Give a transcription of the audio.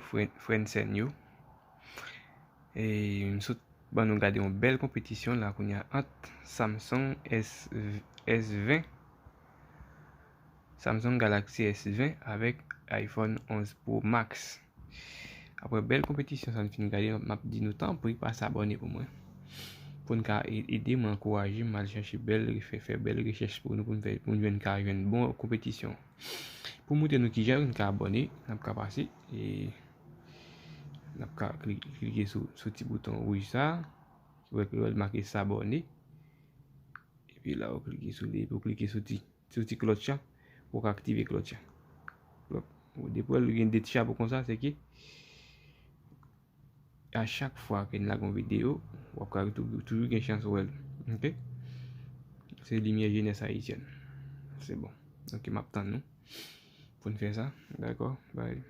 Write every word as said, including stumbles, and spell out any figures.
Fren- Frensen yo. E m sot ban nou gade yon bèl konpetisyon la kounye a ant Samsung S, S ven, Samsung Galaxy S ven avèk iPhone onz Pro Max. Apre bèl konpetisyon sa n fin gade, m ap di nou tanpri pase abòne pou mwen. Pou n ka e- ede mwen, ankouraje m al chache bèl, fè, fè bèl rechèch pou nou, pou n fè, pou n jwenn, ka jwenn bon konpetisyon. Pou montre nou kijan n ka abòne, n ap ka pase e n ap ka kli- klike sou, sou ti bouton wouj sa, ki wè ki wè l make s'abonner. Epi la, ou klike sou li, epi ou klike sou ti, sou ti klòch la, pou w ka aktive klòch la. Klòch. Depi w gen de ti chapo konsa, se ke a chak fwa ke n lage yon videyo, w ap ka tou- toujou gen chans wè l. Ok? Se limyè jenès ayisyèn. Se bon. Ok, m ap tann nou pou n fè sa. Dakò? Bye.